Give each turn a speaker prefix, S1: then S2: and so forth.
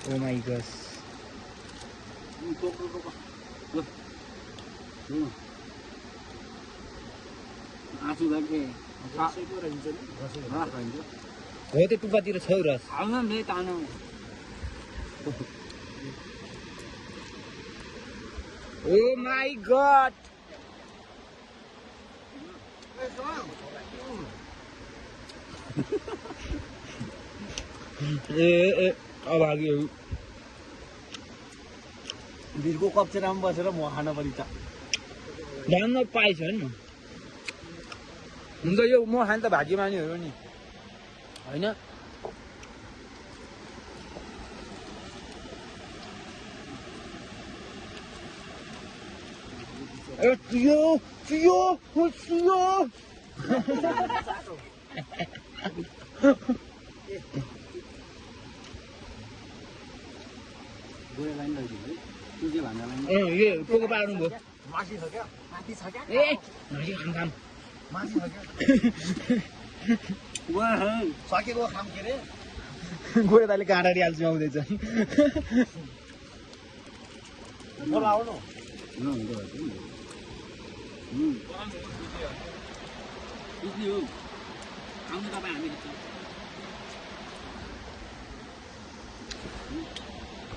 S1: Oh my gosh.
S2: आँसु गर्ने
S1: हो त्यो टुप्पातिर छ रस
S2: हाल्न ले तान
S1: Oh my god. ए अब आगे
S2: बिरको कप्चेरामा बसेर म खान पनि त
S1: धान पाएछ नि हुन्छ यो म खान त भाग्यमानीहरू नि होइन ए चियो चियो चियो
S2: गोरेलाई नि लैदिनु है तुझे भन्नलाई
S1: यो पोको पार्नु भयो
S2: माथि छ क्या माथि छ क्या
S1: ए नजिक खाम खाम
S2: माथि छ क्या वा सकेको खाम के रे
S1: गोरे दाइले काँडारी हाल्छु आउँदैछ
S2: बोलाउनु हो आउनु तपाईँ हामी